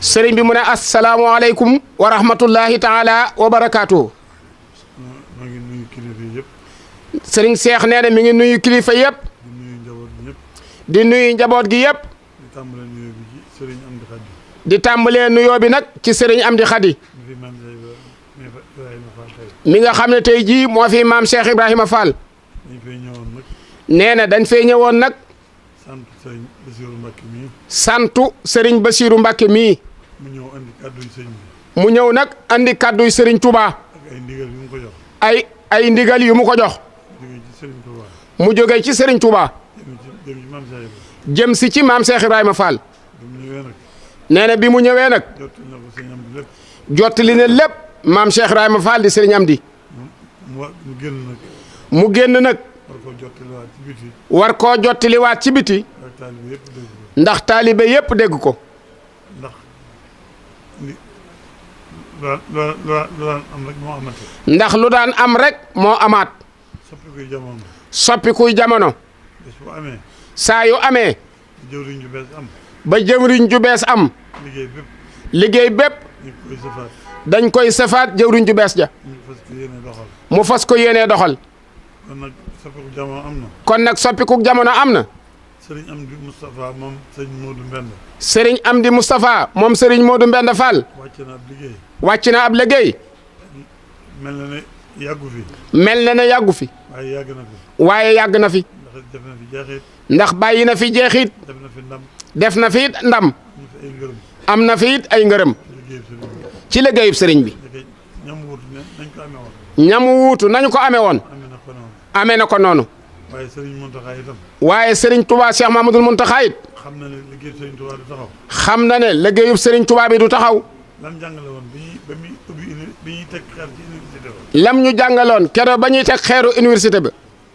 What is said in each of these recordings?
sëriñ bi mu ne asalaamualeykum wa rahmatullahi taala wa barakaatu. maa ngi nuyu kilifa yëpp. sëriñ Cheikh nee na mi ngi nuyu kilifa yëpp. di nuyu njaboot gi yëpp. di nuyu njaboot gi yëpp. di tàmbalee nuyoo bi ci sëriñ Amdi Xadi. di tàmbalee nuyoo bi nag ci sëriñ Amdi Xadi. mi nga xam ne tey jii moo fi maam Cheikh Ibrahima Fall. dañ fay ñëwoon nag. nee na dañ fay ñëwoon nag. sant sëriñ Basiiru Mbàkke mii. santu sëriñ Basiiru Mbàkke mii. mu ñëw andi kàdduy sëñ bi. mu ñëw nag andi kàdduy sëriñ Touba. ak ay ndigal yu mu ko jox. ay ndigal yu mu ko jox. jógee ci sëriñ Touba. mu jógee ci sëriñ Touba. jëm ci maam Cheikh Ibrahima. jëm si ci maam Cheikh Ibrahima Fall. bi mu ñëwee nag. nee na bi mu ñëwee nag. jottali na ko sëñ Amdi lépp. jottali na lépp maam Cheikh Ibrahima Fall di sëriñ Amdi. mu génn nag. mu génn nag. war koo jottaliwaat ci biti. war koo jottaliwaat ci biti. ak taalibe yëpp dégg ko. ndax taalibe yëpp dégg ko. ndax lu daan am rek moo amati. ndax lu daan am rek moo amaat. soppikuy jamono. soppikuy jamono. bés bu amee. saa yu amee. jëwriñ ju bees am. ba jëwriñ ju bees am. liggéey bépp. liggéey bépp. ñu koy sëfaat. dañ koy safaat jëwriñ ju bees ja. ñu fas ko yéene doxal. mu fas ko yéenee doxal. kon nag soppiku jamono am na. kon nag soppiku jamono am na. sëriñ Amdi Moustapha moom sëñ Modou Mbend. sëriñ Amdi Moustapha moom sëriñ Modou Mbend Fall. wàcc na ab liggéey. wàcc na ab liggéey. mel na ne yàggu fi. mel na ne yàggu fi. waaye yàgg na fi. waaye yàgg na fi. ndax def na fi jeexit. ndax bàyyi na fi jeexit. def na fi ndam. def na fi it ndam. ñu fi ay ngërëm. am na fi it ay ngërëm. ci liggéeyu sëriñ bi. ci liggéeyub sëriñ bi. ñam wuutu ne nañ ko amee woon. ñamu wuutu nañu ko amee woon. amee na ko noonu. amee na ko noonu. waaye sëriñ Mountakha itam. waaye sëriñ Touba Cheikh Mamadou Mountakha it. xam na ne liggéeyu sëriñ Touba du taxaw. xam na ne liggéeyub sëriñ Touba bi du taxaw. lam jàngale woon bi ñuy teg xeer ci université ba. lam ñu jàngaloon keroog ba ñuy teg xeeru université ba.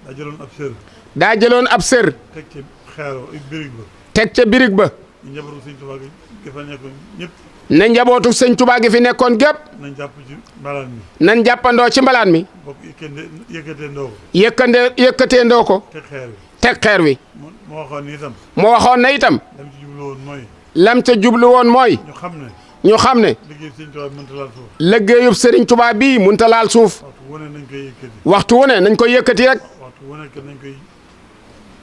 daa jëloon ab sër. daa jëloon ab sër. teg ca xeeroo birig ba. teg ca birig ba. ñu njabootu sëriñ Touba gi fa nekkoon ñëpp. ne njabootu sëñ Touba gi fi nekkoon gépp. nañ jàpp ci mbalaan mi. nañ jàppandoo ci mbalaan mi. bokk yëkkatee ndoo ko. yëkkatee ndoo ko. teg xeer wi. teg xeer wi. moo waxoon ni itam. mu waxoon na itam. lam ci jublu woon mooy. lam ca jublu woon mooy. ñu xam ne. ñu xam ne. liggéeyu sëriñ Touba bi mënta laal suuf. liggéeyub sëriñ Touba bii mënta laal suuf. waxtu wu ne nañ koy yëkkati. waxtu wu ne nañ koy yëkkati rek. waxtu wu nekk nañ koy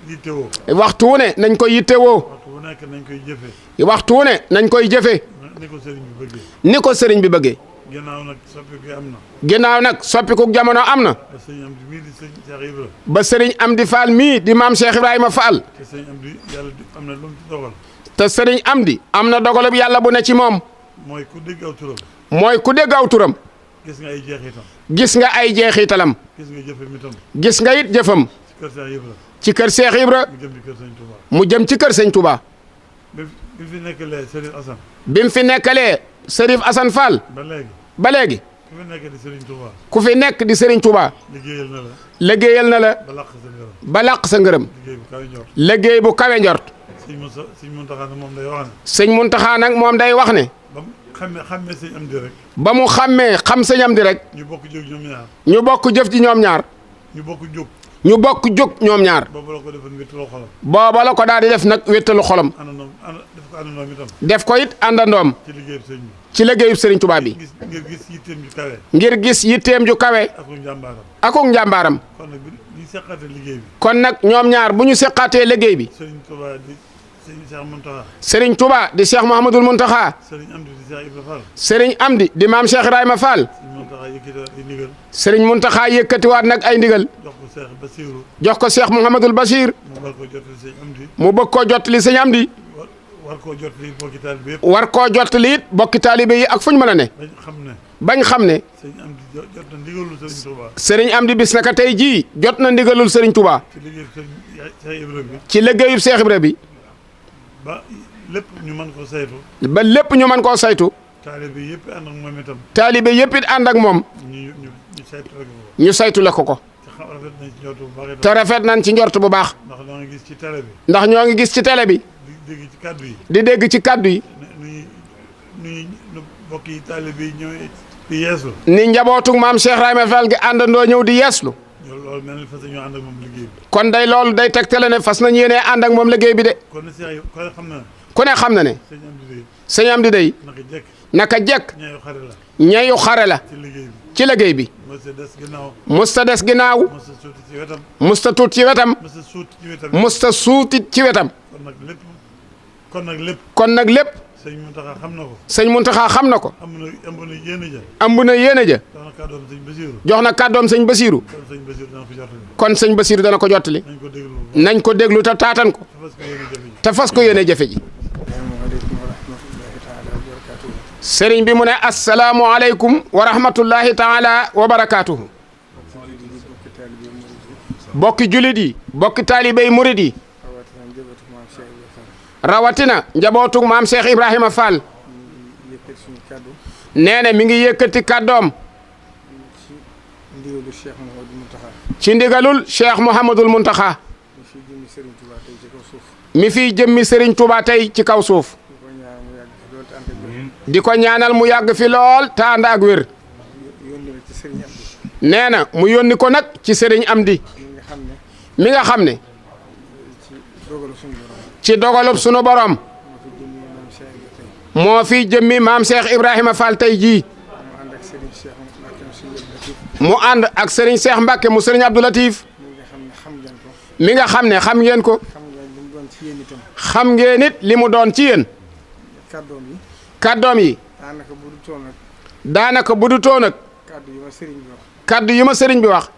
yittewoo. waxtu wu ne nañ koy yittewoo. waxtu wu nekk nañ koy jëfee. waxtu wu ne nañ koy jëfee. ni ko sëriñ bi bëggee. ni ko sëriñ bi bëggee. ginnaaw nag soppiku am na. ginnaaw nag soppiku jamono am na. ba sëriñ Amdi mii di sëriñ Cheikh Ibra. ba sëriñ Amdi Fall mii di maam Cheikh Ibrahima Fall. te sëriñ Amdi yàlla am na lu mu ci dogal. te sëriñ Amdi am na dogalub yàlla bu ne ci moom. mooy ku dégg aw turam. mooy ku dégg aw turam. gis nga ay jeexitam. gis nga ay jeexitalam. gis nga jëfam itam. gis nga it jëfam. ci kër Cheikh Ibra. ci kër Cheikh Ibra. mu jëm ci kër sëriñ Touba. mu jëm ci kër sëñ Touba. bi fi nekkalee Sëriñ Assane. bi mu fi nekkalee Serif Assane Fall. ba léegi. ba léegi. ku fi nekk di sëriñ Touba. ku fi nekk di sëriñ Touba. liggéeyal na la. liggéeyal na la. ba làq sa ngërëm. ba làq sa ngërëm. liggéey bu kawe njort. liggéey bu kawe njort. sëñ Mountakha nag moom day wax ne. sëñ Mountakha nag moom day wax ne. ba mu xàmmee sëñ Amdi rek. ba mu xàmmee xam sëñ Amdi rek. ñu bokk jóg ñoom ñaar. ñu bokk jëf ji ñoom ñaar. ñu bokk jóg. ñu bokk jóg ñoom ñaar. boobu la ko defoon wéttaloo xolam. booba la ko daal di def nag wéttalu xolam. def ko àndandoom itam. def ko it àndandoom. ci liggéeyub sëñ bi. ci liggéeyub sëriñ Touba bi. ngir gis yitteem ju kawe. ngir gis yitteem ju kawe. akuk njàmbaaram. akuk njàmbaaram. kon nag bi ñu seqaatee liggéey bi. kon nag ñoom ñaar bu ñu seqaatee liggéey bi. sëriñ Touba di sëriñ Cheikh Mountakha. sëriñ Touba di Cheikh Mouhamadul Mountakha. sëriñ Amdi di Cheikh Ibra Fall. sëriñ Amdi di maam Cheikh Ibrahima Fall. sëriñ Mountakha yëkkatiwaat ay ndigal. sëriñ Mountakha yëkkatiwaat nag ay ndigal. jox ko Cheikh Bassirou. jox ko Cheikh Mouhamadul Bachir. mu war koo jottali sëñ Amdi. mu bëgg koo jottali sëñ Amdi. war koo jottali bokki taalibe yëpp. war koo jottali it bokki taalibe yi ak fu ñu mën a ne. bañ xam ne. bañ xam ne. sëñ Amdi jot na ndigalul sëriñ Touba. sëriñ Amdi bis naka tey jii jot na ndigalul sëriñ Touba. ci liggéeyub sëriñ Cheikh Ibra bi. ci liggéeyub Cheikh Ibra bi. ba lépp ñu mën ko saytu. ba lépp ñu mën koo saytu. taalibe yëpp ànd ak moom itam. taalibe yëpp it ànd ak moom. ñu saytu rek ko. ñu saytu la ko ko. te rafet nañ ci njort bu baax te rafet nañ ci njort bu baax. ndax ñoo ngi gis ci télé bi. ndax ñoo ngi gis ci télé bi. di dégg ci kàddu yi. di dégg ci kàddu yi. nu bokk yi taalibe yi ñëw di yeeslu. ni njabootug maam Cheikh Ibrahima Fall gi àndandoo ñëw di yeeslu. loolu mel ni fas ñoo ànd ak moom liggéey bi. kon day loolu day tegtale ne fas nañ yéenee ànd ak moom liggéey bi de. kon xam na. ku ne xam na ne sëñ Amdi day sëñ Amdi day naka jekk naka jekk ñaayu xare la ñayu xare la ci liggéey bi ci liggéey bi mësta des ginnaaw musta des ginnaaw mësta suuti ci wetam musta tuut ci wetam mësta suuti ci wetam musta suutit ci wetam kon nag lépp kon nag lépp sëñ Muntaxa xam na ko sëñ Muntaxa xam na ko am na yéene ja ëmb na yéene ja jox na kàddoom sëñ Basiiru jox na kàddoom sëñ Basiiru kon sëñ Basiiru dana ko jottali kon sëñ Basiiru dana ko jottali nañ ko déglu nañ ko déglu te taatan ko te fas ko yéene jafe ji sëriñ bi mu ne asalaamu aleykum wa rahmatullahi taala wa barakaatuhu bokki julit yi bokki taalibey murid yi rawatina njabootug maam Cheikh Ibrahima Fall nee na mi ngi yëkkati kàddoom ci ndigalul Cheikh Mouhamadul Muntaxa mi fiy jëmmi Serigne Touba tey ci kaw suuf di ko ñaanal mu yàgg fi lool te ànd ak wér nee na mu yónni ko nag ci Serigne Amdi mi nga xam ne ci dogalub sunu borom moo fi jëmmi maam Cheikh Ibrahima Fall tey jii mu ànd ak Serigne Cheikh Mbacke mu Serigne Abdou Latif mi nga xam ne xam ngeen ko xam ngeen it li mu doon ci yéen kàddoom yi daanaka bu du toon ak kàddu yi ma sëriñ bi wax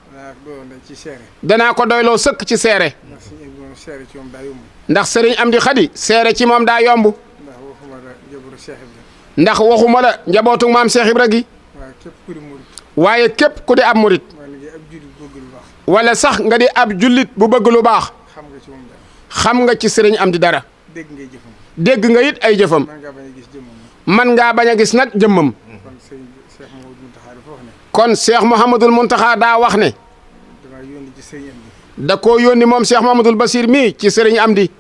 danaa ko doyloo sëkk ci seere ndax sëriñ Amdi Xadi seere ci moom daa yomb ndax waxuma la njabootu maam Cheikh Ibra gi waaye képp ku di ab murit wala sax nga di ab jullit bu bëgg lu baax xam nga ci sëriñ Amdi dara dégg nga it ay jëfam man ngaa bañ a gis nag jëmmam kon Cheikh Mouhamadul Muntaxa daa wax ne da koo yónni moom Cheikh Mouhamadul Basir mii ci sëriñ Amdi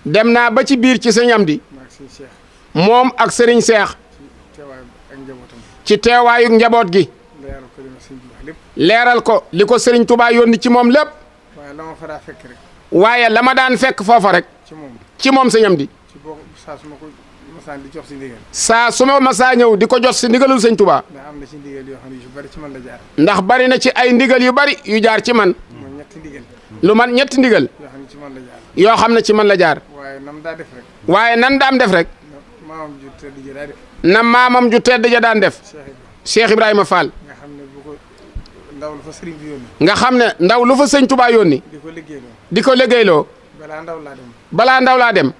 dem naa ba ci biir ci sëriñ Amdi moom ak sëriñ Cheikh ci teewaayu njaboot gi leeral ko li ko sëriñ Touba yónni ci moom lépp waaye la ma daan fekk foofa rek ci moom sëñ Amdi saa su ma masaa ñëw di ko jot si ndigalul sëñ Touba ndax bari na ci ay ndigal yu bari yu jaar ci man lu man ñetti ndigal yoo xam ne ci man la jaar waaye nan daam def rek na maamam ju tedd ja daan def Cheikh Ibrahima Fall nga xam ne ndaw lu fa sëñ Touba yónni di ko liggéeyloo balaa ndaw laa dem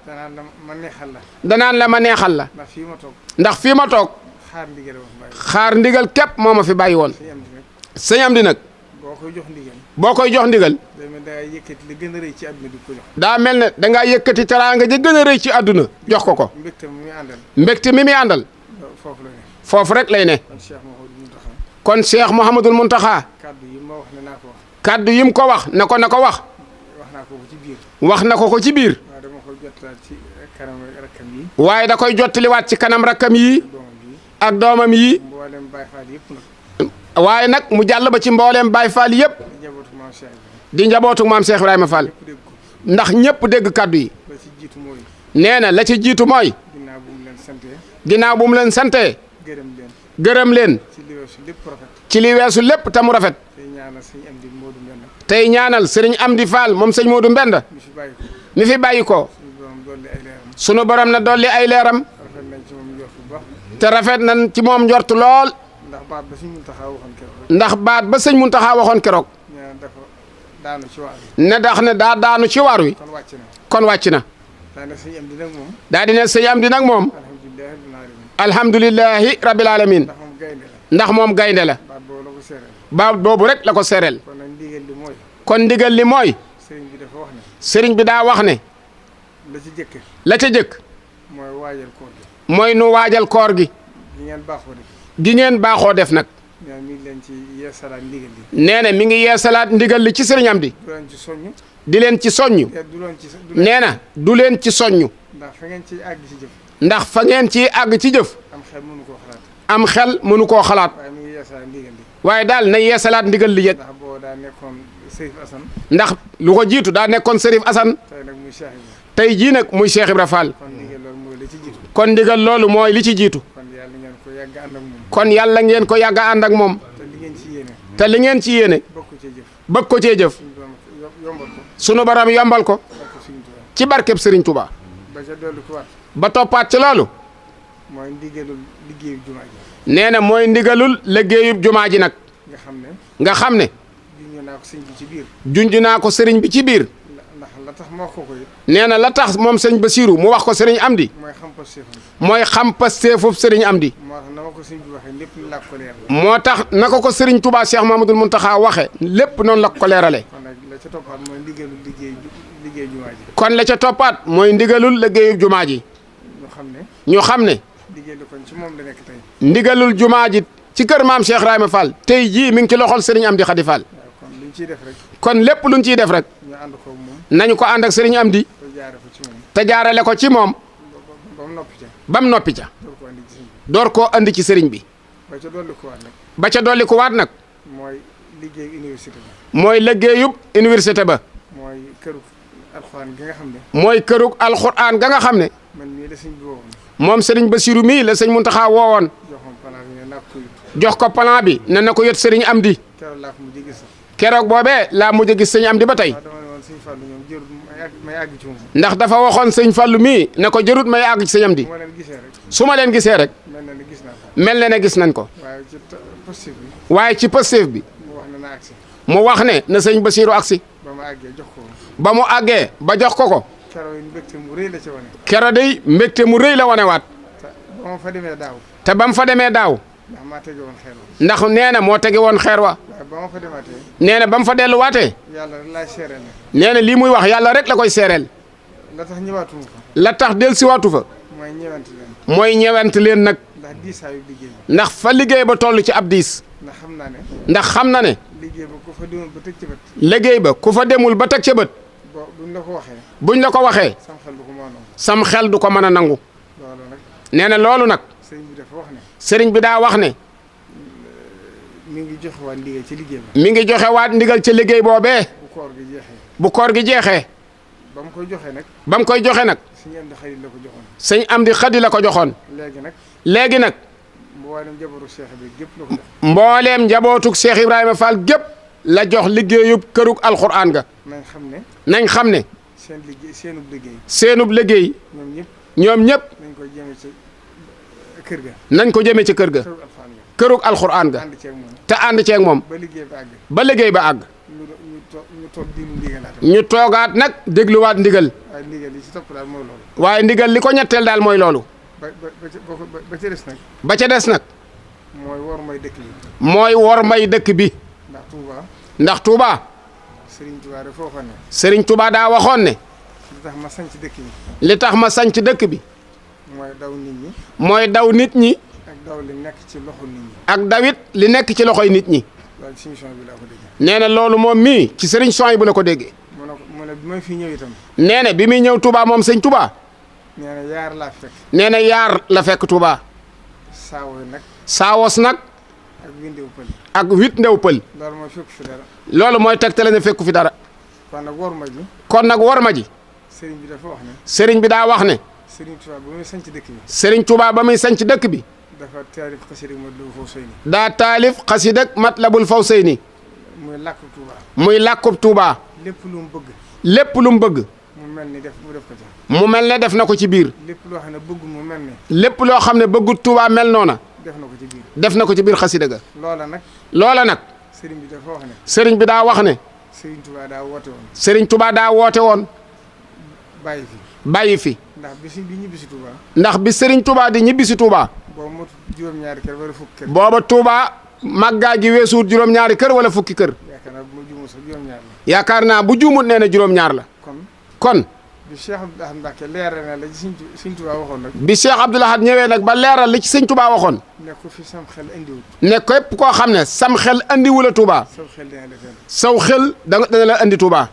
danaan la ma neexal la ndax fii ma toog xaar ndigal képp moo ma fi bàyyi woon sëñ Amdi nag boo koy jox ndigal daa mel ne dangaa yëkkati teraanga ja gën a rëy ci àdduna jox ko ko mbégte mi muy àndal foofu rek lay ne kon Cheikh Mouhamadul Muntaxa kaddu yim ko wax na ko wax wax na ko ci biir waaye da koy jottaliwaat ci kanam rakkam yi ak doomam yi waaye nag mu jàll ba ci mbooleem Baay Faal yëpp di njabootu maam Cheikh Ibrahima Fall ndax ñëpp dégg kaddu yi nee na la ci jiitu mooy ginnaaw bu mu leen santee gërëm leen ci li weesu lépp te mu rafet tey ñaanal sëriñ Amdi Fall moom sëñ Modou Mbenda mi fi bàyyi ko sunu borom na dolli ay leeram te rafet nañ ci moom njort lool ndax baat ba sëñ Muntaxa waxoon keroog ne dax ne daa daanu ci waar wi kon wàcc na daa di ne sëñ Amdi nag moom alhamdulilahi rabbil alamin ndax moom gaynde la baat boobu rek la ko seereel kon ndigal li mooy sëriñ bi daa wax ne la ca jëkk mooy nu waajal koor gi gi ngeen baaxoo def nag nee na mi ngi yeesalaat ndigal li ci sëriñ Amdi di leen ci soññ nee na du leen ci soññ ndax fa ngeen ci àgg ci jëf am xel mënu koo xalaat waaye daal na yeesalaat ndigal li yëg ndax lu ko jiitu daa nekkoon Sërif Asan tey jii nag muy Cheikh Ibra Fall kon ndigal loolu mooy li ci jiitu kon yàlla ngeen ko yàgg a ànd ak moom te li ngeen ci yéene bëgg ko cee jëf sunu baram yombal ko ci barkeb Serigne Touba ba toppaat ci loolu mooy ndigalul liggéeyub jumaa ji nee na mooy ndigalul liggéeyub jumaa ji nag nga xam ne junj naa ko sëñ bi ci biir junj naa ko sëriñ bi ci biir ndax la tax ma wax ko it nee na la tax moom sëñ Basiru mu wax ko sëriñ Amdi mooy xam pasteefub sëriñ Amdi moo tax naka ko sëriñ Touba Cheikh Mamadou Mountakha waxe lépp noonu la ko leerale kon la ca toppaat mooy ndigalul liggéeyub jumaa ji ñu xam ne ndigalul jumaa ji ci kër maam Cheikh Ibrahima Fall tey jii mi ngi ci loxol Serigne Amdi Khady Fall kon lépp luñ ciy def rek nañu ko ànd ak Serigne Amdi te jaarale ko ci moom bam noppi ca door koo andi ci Serigne bi ba ca dolli ko waat nag mooy liggéeyu université ba mooy liggéeyub université ba mooy kërug alxuraan ga nga xam ne mooy kërug alxuraan ga nga xam ne man mii la sëñ bi woowoon moom Serigne Bassirou mii la sëñ Mountakha woowoon jox ko plan bi ne na ko yot Serigne Amdi keroog boobee laa mujj a gis sëñ Amdi ba tey ndax dafa waxoon sëñ Fallu mii ne ko jërut may àgg ci sëñ Amdi su ma leen gisee rek mel na ne gis nañ ko waaye ci Pastef bi mu wax ne na sëñ Bassirou agsi ba mu àggee ba jox ko ko kero day mbégte mu rëy la wane waat te ba mu fa demee daaw ndax nee na moo tege woon xeer wa nee na ba mu fa delluwaatee nee na lii muy wax yàlla rek la koy seereel la tax dellusiwaatu fa mooy ñewent leen nag ndax fa liggéey ba toll ci ab diis ndax xam na ne liggéey ba ku fa demul ba teg ca bët buñ la ko waxee sam xel du ko mën a nangu nee na loolu nag sëriñ bi daa wax ne mi ngi joxe waat ndigal ci liggéey ba mi ngi joxe waat ndigal ci liggéey boobee bu koor gi jeexee ba mu koy joxe nag ba mu koy joxe nag sëñ Amdi Khady la ko joxoon léegi nag mbooleem njabootuk Cheikh Ibrahima Fall gépp la jox liggéeyub kërug alxuraan ga nañ xam ne seenub liggéey ñoom ñëpp nañ ko jëme ci kër ga kërug alxuraan ga te ànd ceeg moom ba liggéey ba àgg ñu toogaat nag dégluwaat ndigal waaye ndigal li ko ñetteel daal mooy loolu ba ca des nag mooy wor may dëkk bi ndax Touba Serigne Touba daa waxoon ne li tax ma sanc dëkk bi mooy daw nit ñi ak dawit li nekk ci loxoy nit ñi nee na loolu moom mii ci Serigne Soy bu la ko déggee nee na bi muy ñëw Touba moom sëñ Touba nee na yaar la fekk Touba saawos nag ak wit ndew pël loolu mooy tegtale ne fekku fi dara kon nag wor ma ji sëriñ bi daa wax ne sëriñ Touba ba muy sanc dëkk bi daa taalif xasida Matlabul Fawsayni muy làkkub Touba lépp lu mu bëgg mu mel ne def na ko ci biir lépp loo xam ne bëggut Touba mel noona def na ko ci biir xasida ga loola nag sëriñ bi daa wax ne sëriñ Touba daa woote woon bàyyi fi ndax bi sëriñ Touba di ñibbisi Touba booba Touba màggaa gi weesuut juróom-ñaari kër wala fukki kër yaakaar naa bu juumut nee na juróom-ñaar la kon bi Cheikh Abdoul Ahad Mbacké leeral na la ci sëñ Touba waxoon nag bi Cheikh Abdoul Ahad ñëwee nag ba leeral li ci sëñ Touba waxoon ne ko fi sam xel andiwul ne képp koo xam ne sam xel andiwul a Touba saw xel dana la andi Touba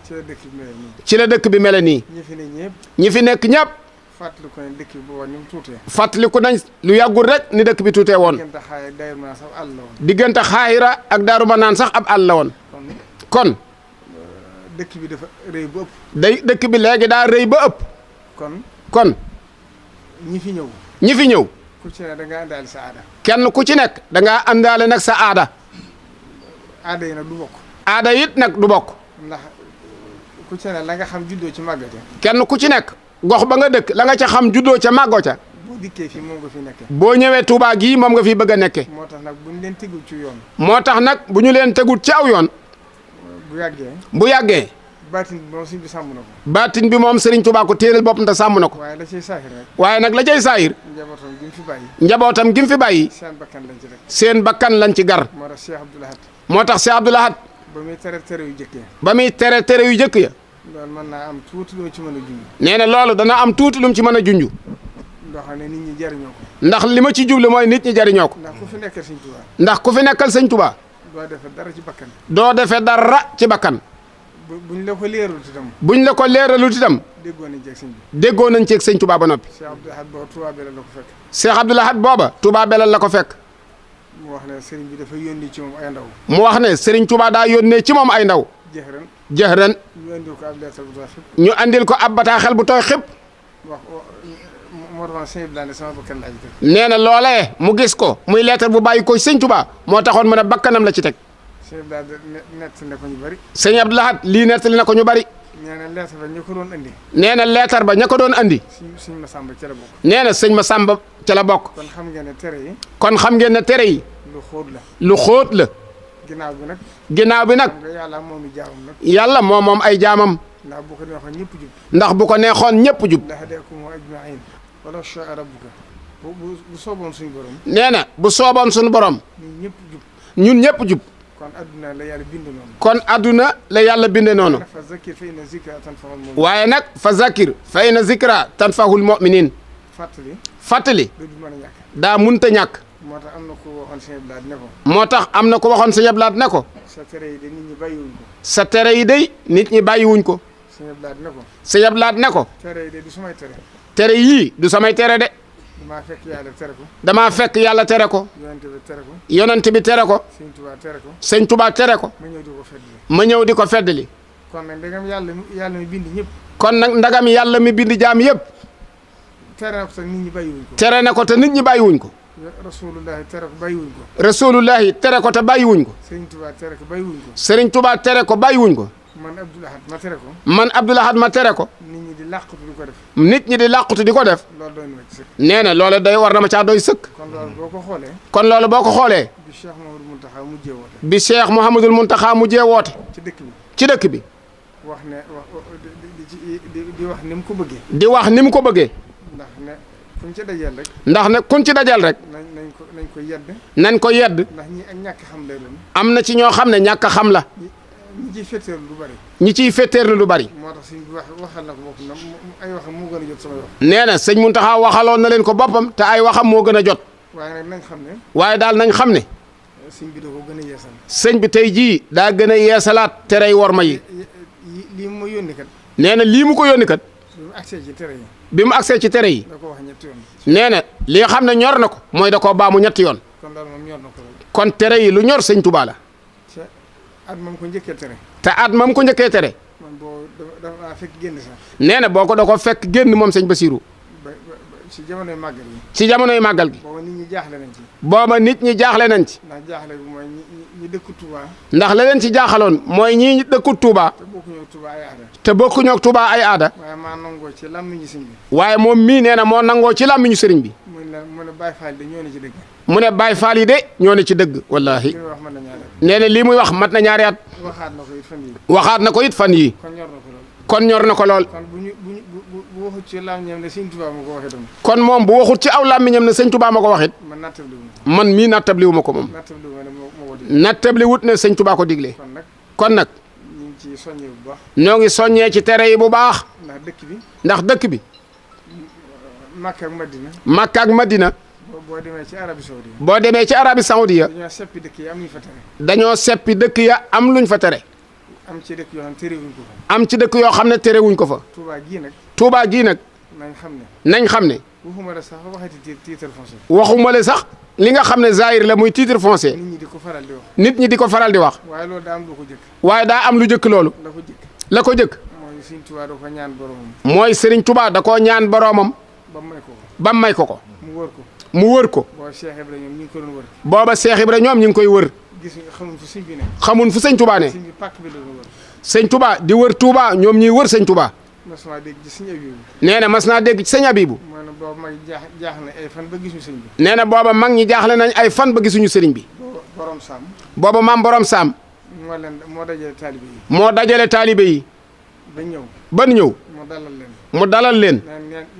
ci la dëkk bi mele nii ñi fi nekk ñëpp fàttaliku nañ dëkk bi booba ni mu tuutee fàttaliku nañ lu yàggul rek ni dëkk bi tuutee woon diggante xaayira ak Daaru Manaan sax ab àll la woon kon dëkk bi dafa rëy ba ëpp dëkk bi léegi daa rëy ba ëpp kon ñi fi ñëw. ñi fi ñëw. ku ci ne da ngaa àndaale sa aada. kenn ku ci nekk da ngaa àndaale nag sa aada. aada yi nag du bokk. aada it nag du bokk. ndax ku ci ne la nga xam juddoo ci màggate. kenn ku ci nekk gox ba nga dëkk la nga ca xam juddoo ca màggoo ca. boo dikkee fii moom nga fi nekkee. boo ñëwee Touba gii moom nga fi bëgg a nekkee. moo tax nag bu ñu leen tegul ci yoon. moo tax nag bu ñu leen tegul ci aw yoon. bu yàggee. baatin bi moom sëriñ bi sàmm na ko. baatin bi moom Serigne Touba ko téeral boppam te sàmm na ko. waaye la cay saahir rek. waaye nag la cay saahir. njabootam gi mu fi bàyyi. njabootam gi mu fi bàyyi. seen bakkan lañ ci rek. seen bakkan lañ ci gar. moo tax Cheikh Abdoul Ahad. moo tax Cheikh Abdoul Ahad. ba muy tere yu jëkk ya. ba muy tere yu jëkk ya. loolu mën naa am tuuti lu ci mën a junj. nee na loolu dana am tuuti lu mu ci mën a junj. loo xam ne nit ñi jariñoo ko. ndax li ma ci jublu mooy nit ñi jariñoo ko. ndax ku fi nekkal sëñ Touba. ndax ku fi nekkal sëñ Touba. doo defee dara ci bakkan. doo defee dara ci bakkan. buñ la ko leeralut itam. buñ la ko leeralut itam. déggoo nañ ci ak sëñ bi. déggoo nañ ci ak sëñ Touba ba noppi. Cheikh Abdoul Ahad booba Touba Belal la ko fekk. Cheikh Abdoul Ahad booba Touba Belal la ko fekk. mu wax ne sëriñ bi dafa yónni ci moom ay ndaw. mu wax ne Serigne Touba daa yónnee ci moom ay ndaw. jëxëran ñu andil ko ab bataaxel bu tooy xëpp. wax moo taxoon sëñ Ibrahima sama bakkan laaj ko. nee na loolee mu gis ko muy leetar bu bàyyi ko sëñ Touba moo taxoon mu ne bakkanam la ci teg. sëñ Ibrahima nettali na ko ñu bari. sëñ Abdoul Ahad lii nettali na ko ñu bari. nee na leetar ba ña ko doon andi. nee na leetar ba ña ko doon andi. sëñ Massamba ca la bokk. nee na sëñ Massamba ca la bokk. kon xam ngeen ne tere yi. kon xam ngeen ne tere yi. lu xóot la. lu xóot la. ginnaaw bi nag. ginnaaw bi nag. yàlla moom i jaamam nag. yàlla moom ay jaamam. ndax bu ko neexoon ñëpp jub. ndax bu ko neexoon ñëpp jub. lahadaakum ajma'iin walaw shaa rabbuka. bu sooboon suñu borom. nee na bu sooboon suñu borom. ñun ñëpp jub. ñun ñëpp jub. kon adduna la yàlla bind noonu. kon adduna la yàlla binde noonu. fa zakir fa inna zikra tanfa'ul mu'minin. waaye nag fa zakir fa inna zikra tanfa'ul mu'minin. fàttali. du mën a ñàkk. daa munta ñàkk. moo tax am na ko waxoon sëñ Abdoul Ahad ne ko. moo tax am na ko waxoon sëñ Abdoul Ahad ne ko. sa tere yi de nit ñi bàyyiwuñ ko. sa tere yi de nit ñi bàyyiwuñ ko. sëñ Abdoul Ahad ne ko. sëñ Abdoul Ahad ne ko. tere yi de du samay tere. tere yii du samay tere de. damaa fekk yàlla tere ko. damaa fekk yàlla tere ko. yonent bi tere ko. yonent bi tere ko. sëñ Touba tere ko. sëñ Touba tere ko. ma ñëw di ko feddali. ma ñëw di ko feddali. kon nag ndegam yàlla mi bind ñëpp. kon nag ndagam yàlla mi bind jaam yëpp. tere na ko te nit ñi bàyyiwuñ ko. tere na ko te nit ñi bàyyiwuñ ko. rasulullahi tere ko bàyyiwuñ ko. rasulullahi tere ko te bàyyiwuñ ko. sëriñ Touba tere ko bàyyiwuñ ko. sëriñ Touba tere ko bàyyiwuñ ko. man Abdoul Ahad ma tere ko. man Abdoul Ahad ma tere ko. nit ñi di làqutu di ko def. nit ñi di làqutu di ko def. loolu doy na ma ci sëkk. nee na loolu doy war na ma caa doy sëkk. kon loolu boo ko xoolee. kon loolu boo ko xoolee. bi Cheikh Mouhamadul Mountakha mujjee woote. bi Cheikh Mouhamadul Mountakha mujjee woote. ci dëkk bi. ci dëkk bi. wax ne di wax ni mu ko bëggee. di wax ni mu ko bëggee. ndax ne kuñ ci dajeel rek. ndax ne kuñ ci dajeel rek. nañ ko yedd. nañ ko yedd. ndax ñi ak ñàkk xam lay doon. am na ci ñoo xam ne ñàkk xam la. ñi ciy fetteerlu lu bari. ñi ciy fetteerlu lu bari. moo tax suñ waxal na ko boppam ay waxam moo gën a jot sama wax. nee na sëñ Mountakha waxaloon na leen ko boppam te ay waxam moo gën a jot. waaye nag nañ xam ne. waaye daal nañ xam ne. sëñ bi da ko gën a yeesal. sëñ bi tey jii daa gën a yeesalaat terey worma yi. lii mu ma yónni kat. nee na lii mu ko yónni kat. bi mu agsee ci tere yi. bi mu agsee ci tere yi. da ko wax ñetti yoon. nee na li nga xam ne ñor na ko. mooy da koo baamu ñetti yoon. kon loolu moom ñor na ko lool. kon tere yi lu ñor sëñ Touba la. te at moom ko njëkkee tere. te at moom ko njëkkee tere. man boo dafa fekk génn sax. nee na boo ko da ko fekk génn moom sëñ Bassirou. ci jamonoy màggal gi. ci jamonoy màggal gi. booba nit ñi jaaxle nañ ci. booba nit ñi jaaxle nañ ci. ndax jaaxle bi mooy ñi dëkku Touba. ndax la leen ci jaaxaloon mooy ñii dëkku Touba. te bokkuñoo Touba ay aada. te bokkuñoo Touba ay aada. waaye maa nangoo ci làmmiñu sëñ bi. waaye moom mii nee na moo nangoo ci làmmiñu sëriñ bi. mu ne Baye Fall de ñoo ne ci dëgg. mu ne Baye Fall yi de ñoo ne ci dëgg wallaahi. li muy wax mën na ñaari at. nee na lii muy wax mat na ñaari at. waxaat na ko it fan yii. waxaat na ko it fan yii. kon ñor na ko lool. kon ñor na ko lool. kon bu waxut ci làmmiñam ne sëñ Touba ma ko waxee tam. kon moom bu waxut ci aw làmmiñam ne sëñ Touba ma ko wax it. man nattabli wu ma. man mii nattabliwu ma ko moom. nattabli wu ma ne moo ko dig. nattabli wut ne sëñ Touba ko diglee. kon nag. ñu ngi ciy soññee bu baax. ñoo ngi soññee ci tere yi bu baax. ndax dëkk bi. ndax dëkk bi. Makka ak Madina. Makka ak Madina. boo demee ci Arabie Saoudi. boo demee ci Arabie Saoudi. dañoo seppi dëkk yi am luñ fa tere. dañoo seppi dëkk ya am luñ fa tere. am ci dëkk yoo xam ne terewuñ ko fa. am ci dëkk yoo xam ne terewuñ ko fa. Touba gii nag. Touba gii nag. nañ xam ne. nañ xam ne. waxuma la sax waxati titre foncier. waxuma la sax li nga xam ne zahir la muy titre foncier. nit ñi di ko faral di wax. nit ñi di ko faral di wax. waaye loolu daa am lu ko jëkk. waaye daa am lu jëkk loolu. la ko jëkk. la ko jëkk. mooy Sëriñ Tuubaa da ko ñaan boromam. mooy Sëriñ Tuubaa da koo ñaan boroomam. ba may ko ko. ba may ko ko. mu wër ko. mu wër ko. booba Cheikh Ibra ñoom ñu ngi ko doon wër. booba Cheikh Ibra ñoom ñu ngi koy wër. gis nga xamuñ fu sëñ bi ne. xamun fu Sëñ Tuubaa ne. sëñ bi pàkk bi la doon wër. Sëñ Tuubaa di wër Tuubaa ñoom ñuy wër Sëñ Tuubaa. mas naa dégg ci sëñ Abibu. nee na mas naa dégg ci Sëñ Abibu. maanaam booba mag jaax na ay fan ba gisuñu sëñ bi. nee na booba mag ñi jaaxle nañ ay fan ba gisuñu sëriñ bi. borom Saam. booba maam borom Saam. moo dajale taalibe yi. moo dajale taalibe yi. ba ñëw. ban ñëw. mu dalal leen. mu dalal leen.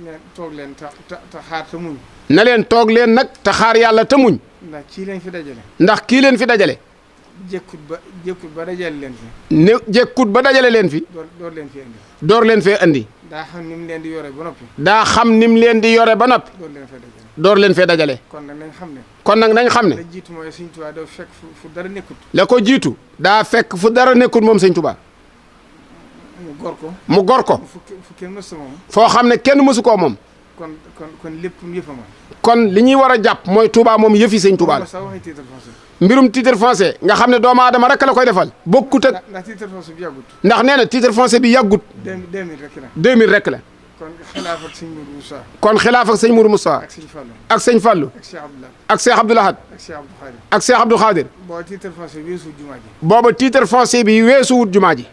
neen toog leen te xaar te muñ. na leen toog leen nag te xaar yàlla te muñ. ndax kii leen fi dajale. ndax kii leen fi dajale. jékkut ba dajale leen fi. ne jékkut ba dajale leen fi. door leen fi indi. door leen fee andi. daa xam ni mu leen di yore ba noppi. daa xam ni mu leen di yore ba noppi. door leen fee dajale. kon nag nañ xam ne. kon nag nañ xam ne. la jiitu mooy Sëñ Tuubaa dafa fekk fu dara nekkut. la ko jiitu daa fekk fu dara nekkut moom Sëñ Tuubaa. mu gor ko. mu gor ko. fu kenn mësu moom. foo xam ne kenn mësu koo moom. kon lépp yëfama. kon li ñuy war a jàpp mooy Touba moom yëfi Sëñ Touba la. mbirum titre foncier nga xam ne doomu aadama rek la koy defal. bokkut ak ndax titre foncier bi yàggut. ndax nee na titre foncier bi yàggut. 2000 rek la. 2000 rek la. kon xilaaf ak sëñ Mourou Moussa. kon xilaaf ak sëñ Mourou Moussa. ak sëñ Fallou. ak sëñ Fallou. ak Cheikh Abdoulaye. ak Cheikh Abdoul Ahad. ak Cheikh Abdou Khadir. ak Cheikh Abdou Khadir. booba titre foncier bi weesuwut jumaa ji. booba titre foncier bi weesuwut jumaa ji.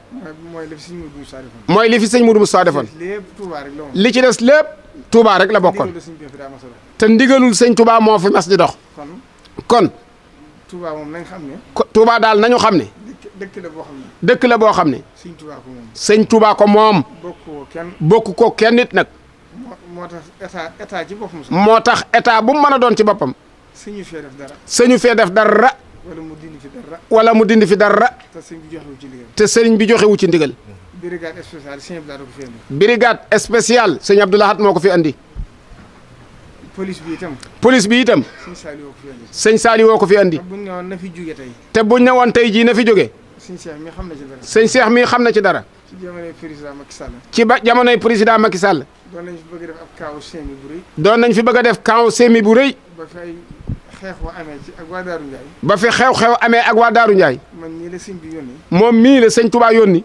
mooy li fi sëñ Mourou Moussa defoon. mooy li fi sëñ Mourou Moussa defoon. lépp Touba rek la woon. li ci des lépp Touba rek la bokkoon. te ndigalul sëñ Touba moo fi mas di dox. kon. Touba moom nañ xam ne. Touba daal nañu xam ne. dëkk la boo xam ne. dëkk la boo xam ne. sëñ Touba ko moom. sëñ Touba ko moom. bokk ko kenn nit nag. moo tax état ci boppam sax. moo tax état bu mu mën a doon ci boppam. sëñu fee def dara. sëñu fee def dara. wala mu dindi fi dara. wala mu dindi fi dara. te sëñ bi joxewu ci ndigal. te sëriñ bi joxewu ci ndigal. brigade spéciale sëñ Abdoulaye ko fi andi. brigade spéciale sëñ Abdoul Ahad moo ko fi andi. police bi itam. police bi itam. sëñ Saliou ko fi andi. sëñ Saliou ko fi andi. te buñ ne woon na fi jóge tey. te buñ ne woon tey jii na fi jóge. sëñ Cheikh mi xam na ci dara. sëñ Cheikh mi xam na ci dara. ci jamonoy président Macky Sall. ci ba jamonoy président Macky Sall. doon nañ fi bëgg a def ab kaaw seemi bu rëy. doon nañ fi bëgg a def kaaw seemi bu rëy. ba fi ay xeexoo amee ci ak waa Daaru Ndiaye. ba fi xew-xew amee ak waa Daaru Ndiaye. man mii la sëñ bi yónni. moom mii la sëñ Touba yónni.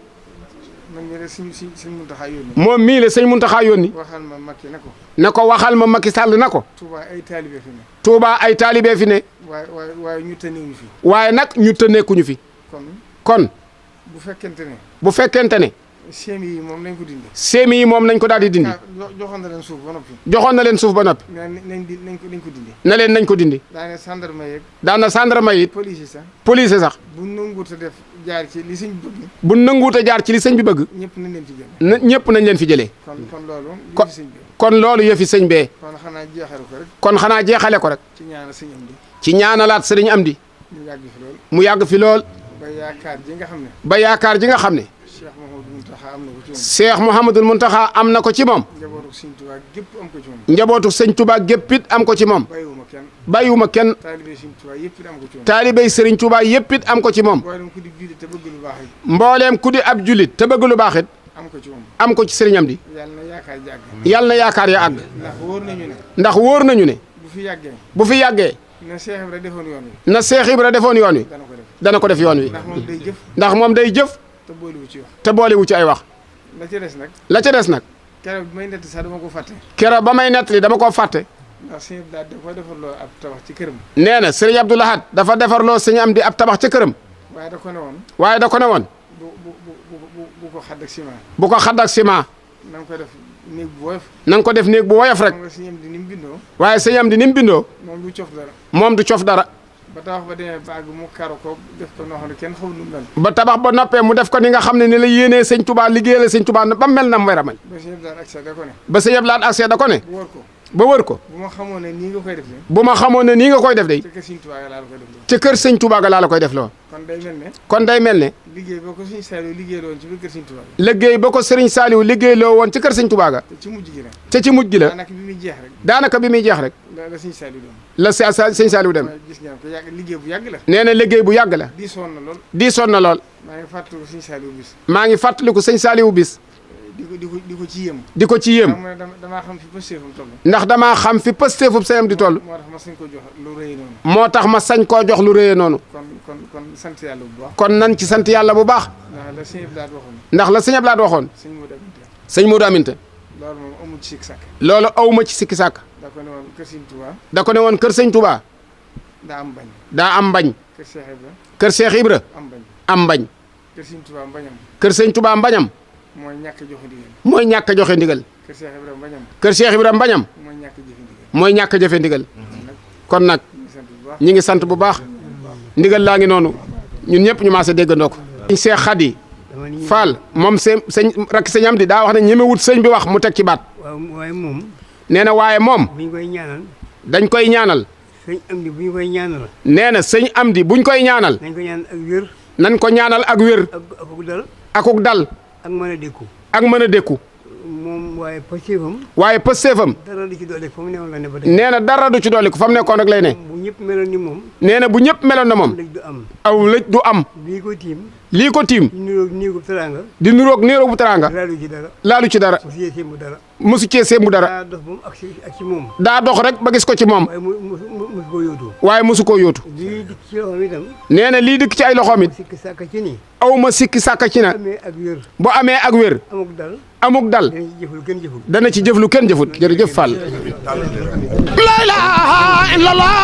man mii la sëñ Muntaxa yónni. moom mii la sëñ Muntaxa yónni. waxal ma Macky na ko. na ko waxal ma Macky Sall na ko. Touba ay taalibe fi ne. Touba ay taalibe fi ne. waaye ñu tënneewuñu fi. waaye nag ñu tënneekuñu fi. kon. bu fekkente ne. bu fekkente ne. seemi yi moom nañ ko dindi. seemi yi moom nañ ko daal di dindi. joxoon na leen suuf ba noppi. joxoon na leen suuf ba noppi. nañ ko dindi. na leen nañ ko dindi. daanaka gendarme yeeg. daana gendarme yi. police sax. police sax. bu nanguut a def jaar ci li sëñ bi bëgg. bu nanguut a jaar ci li sëñ bi bëgg. ñëpp nañ leen fi jëlee. ñëpp nañ leen fi jëlee. kon loolu. kon loolu yëfi sëñ bee. kon xanaa jeexale ko rek. kon xanaa jeexale ko rek. ci ñaanal sëñ Amdi. ci ñaanalaat sëriñ Amdi. mu yàgg fi lool. mu yàgg fi lool. ba yaakaar ji nga xam ne. ba yaakaar ji nga xam ne. Cheikh Mouhamadou Mountakha am na ko ci moom. Cheikh Mouhamadul Mountakha am na ko ci moom. njabootu sëñ Tuubaa gépp am ko ci moom. njabootu sëñ Tuubaa gépp it am ko ci moom. bàyyiwuma kenn. bàyyiwuma kenn. taalibey sëñ Tuubaa yëpp it am ko ci moom. taalibey sëriñ Tuubaa yëpp it am ko ci moom. mbooleem ku di jullit te bëgg lu baax it. mbooleem ku di ab jullit te bëgg lu baax it. am ko ci moom. am ko ci sëriñ Amdi. yàlla na yaakaar ji àgg. yàlla na yaakaar ya àgg. ndax wóor nañu ne. ndax wóor nañu ne. bu fi yàggee. bu fi yàggee. na Cheikh Ibra defoon yoon wi. na Cheikh Ibra defoon yoon wi. dana ko def yoon wi. ndax moom day jëf. ndax moom day jëf. te boolewu ci wax. te boolewu ci ay wax. la ca des nag. la ca des nag. keroog bi may nettali sax dama ko fàtte. keroog ba may nettali dama koo fàtte. ndax sëñ Abdou Lahad dafa defarloo ab tabax ci këram. nee na sëriñ Abdou Lahad dafa defarloo sëñ Amdi ab tabax ca këram. waaye da ko ne woon. waaye da ko ne woon. bu ko xadd ak ciment. bu ko xadd ak ciment. na nga ko def néeg bu woyof. na nga ko def néeg bu woyof rek. xam nga sëñ Amdi ni mu bindoo. waaye sëñ Amdi ni mu bindoo. moom du cof dara. moom du cof dara. ba tabax ba demee ba àgg mu karo ko def ko noo xam ne kenn xamul nu mu mel. ba tabax ba noppee mu def ko ni nga xam ne ni la yéenee sëñ Touba liggéeyal sëñ Touba ba mel na mu war a mel. ba sëñ Abdou Lahad accès da ko ne. ba sëñ Abdou Lahad accès da ko ne. bu wër ko. ba wër ko. bu ma xamoon ne nii nga koy def de. bu ma xamoon ne nii nga koy def de. ca kër sëñ Touba laa la koy def. ca kër sëñ Touba ga laa la koy def loo. kon day mel ne. kon day mel ne. liggéey boo ko sëñ Saliou liggéey woon ci biir kër sëñ Touba. liggéey ba ko sëriñ Saliou liggéey loo woon ci kër sëñ Touba ga. te ci mujj gi la. te ci mujj gi la. daanaka bi muy jeex rek. daanaka bi muy jeex rek. la sëñ Saliou dem. la sëñ Saliou dem. gis ngeen ko yàgg liggéey bu yàgg la. nee na liggéey bu yàgg la. diisoon na lool. diisoon na lool. maa ngi fàttaliku sëñ Saliou bis. maa ngi fàttaliku sëñ Saliou bis. di ko ci yéem. di ko ci yéem. damaa xam fi pësteefam toll. ndax damaa xam fi pësteefub sëyam di toll. moo tax ma sañ koo jox lu rëy noonu. moo tax ma sañ koo jox lu rëyee noonu. kon sant yàlla bu baax. kon nan ci sant yàlla bu baax. ndax la sëñ Ablaat waxoon. sëñ Modou Aminta. loolu moom amu ci sikki sàkk. loolu awma ci sikki sàkk. da ko ne woon kër sëñ Touba. da ko ne woon kër sëñ Touba. daa am bañ. daa am bañ. kër Cheikh Ibra. kër Cheikh Ibra. am bañ. am bañ. kër sëñ Touba mbañam. kër sëñ Touba mbañam. mooy ñàkk a joxe ndigal. mooy ñàkk a joxe ndigal. kër Cheikh Ibra mbañam. kër Cheikh Ibra mbañam. mooy ñàkk a jëfe ndigal. mooy ñàkk a jëfe ndigal. kon nag ñi ngi sant bu baax. ndigal laa ngi noonu ñun ñëpp ñu maase déggandoo ko. sëñ Cheikh Khady Fall moom sëñ rakk sëñ Amdi daa wax ne ñemewut sëñ bi wax mu teg ci baat. waaye moom. nee na waaye moom. buñ koy ñaanal. dañ koy ñaanal. sëñ Amdi buñ koy ñaanal. nee na sëñ Amdi buñ koy ñaanal. nañ ko ñaanal ak wér. nañ ko ñaanal ak wér. akuk dal. akuk dal. ak mën a dékku. ak mën a dékku. moom waaye pëstéefam. waaye pëstéefam. dara du ci dolli fa mu newoon la ne ba tey. nee na dara du ci dolli ko fa mu nekkoon rek lay ne. bu ñëpp meloon ni moom. nee na bu ñëpp meloon na moom. lëj du am. aw lëj du am. lii ko tiim. lii ko tiim. di niroog néegu teraanga. di niroog néeru bu teraanga. laalu ci dara. laalu ci dara. mosu cee sémbu dara. mosu cee sémbu dara. daa dox ba mu ak ci moom. daa dox rek ba gis ko ci moom. waaye mosu koo yóotu. waaye mosu koo yóotu. lii dikk ci loxoom itam. nee na lii dikk ci ay loxoom it. sikki sàkk ci nii. aw ma sikki sàkka ci na. amee ak wér. bu amee ak wér. amuk dal. amuk dal. dana ci jëful kenn jëful. dana ci jëf lu kenn jëfut jërëjëf Fall. la ilaha illallah.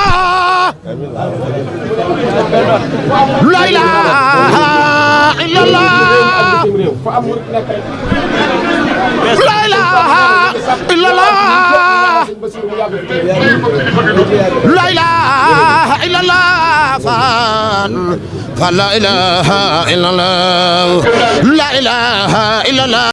la ilaha illallah. la ilaha illallah. la ilaha illallah. Fall la ilaha illallah. la ilaha illallah.